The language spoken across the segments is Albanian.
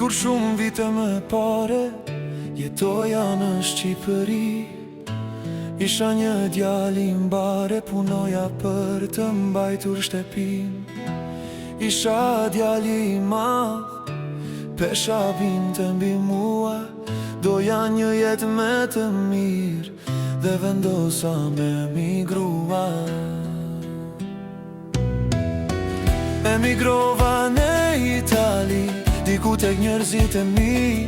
Dikur shumë vite më pare Jetoja në Shqipëri Isha një djalë i mbarë Punoja për të mbajtur shtëpinë Isha djali i madh Pesha binte mbi mua Doja një jetë me të mirë Dhe vendosa me migrua Emigrova në Itali Diku tek njerëzit e mi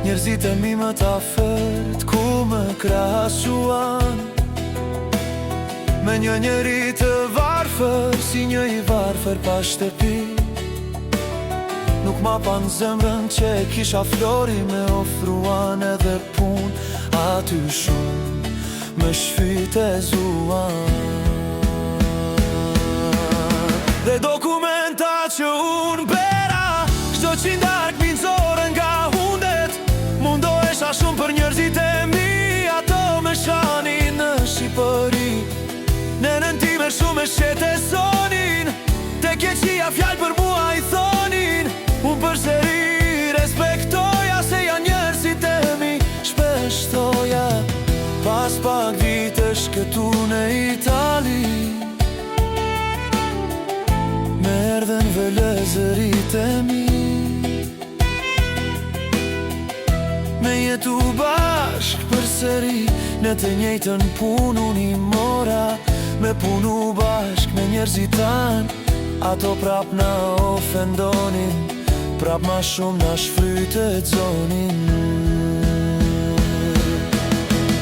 Njerëzit e mi më të afërt Ku më krahasuan Me një njeri të varfër Si një i varfër pa shtëpi Nuk ma pan zemrën që kisha flori Me ofruan edhe pun Aty shumë më shfrytëzuan Dhe dokumenta që unë bera Çdo qindark mi nxorën nga hundet Mundohesha shumë për njerëzit e mi Ato me shanin në Shqipëri Nenën time shumë e shqetësonin Të keqia fjalë për mua i thonin Unë përsëri respektoja Se janë njerëzit e mi Shpesh thoja Pas pak vitesh këtu në Itali Me erdhen vëllezërit e mi Me jetu bashk përsëri Në të njëjtën punë unë i mora Me punu bashk me njerëzit tanë Ato prap na ofendonin Prap ma shumë na shfrytëzonin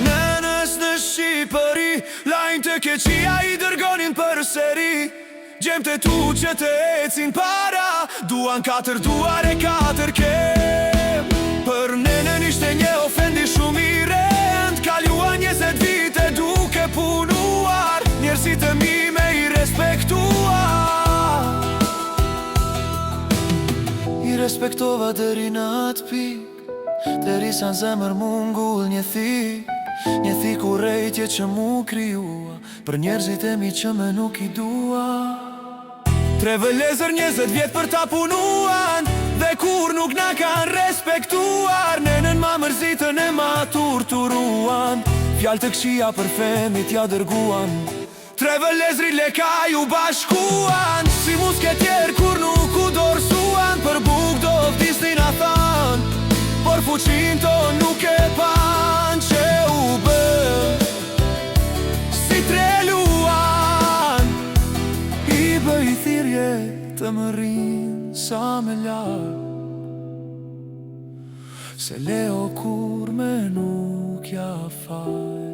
Nenës në Shqipëri Lajm të keqia i dërgonin përsëri Djemtë e tu që të ecin para Duan katër duar e katër kem Për nenën ishte një ofendim shumë i rend Kaluan 20 vite duke punuar Njerëzit e mi me i respektuar I respektova deri në atë pikë Deri sa në zemër mu ngull një thik Një thik urrejtje që mu krijua Për njerëzit e mi që me nuk i dua Tre vëllezër 20 vjet për ta punuan Dhe kur nuk na kanë respektuar Nenën ma mërzitën e ma torturuan Fjalë të këqija për femit ja dërguan Tre vëllezërit Lekaj u bashkuan Si musketjer kur nuk u dorësuan Për buk do vdisnin a than Por fuqin ton nuk e pan Që u bë Si tre luan I bëj thirrje të më rrin sa me larg Se Leo kur me nuk ja fal.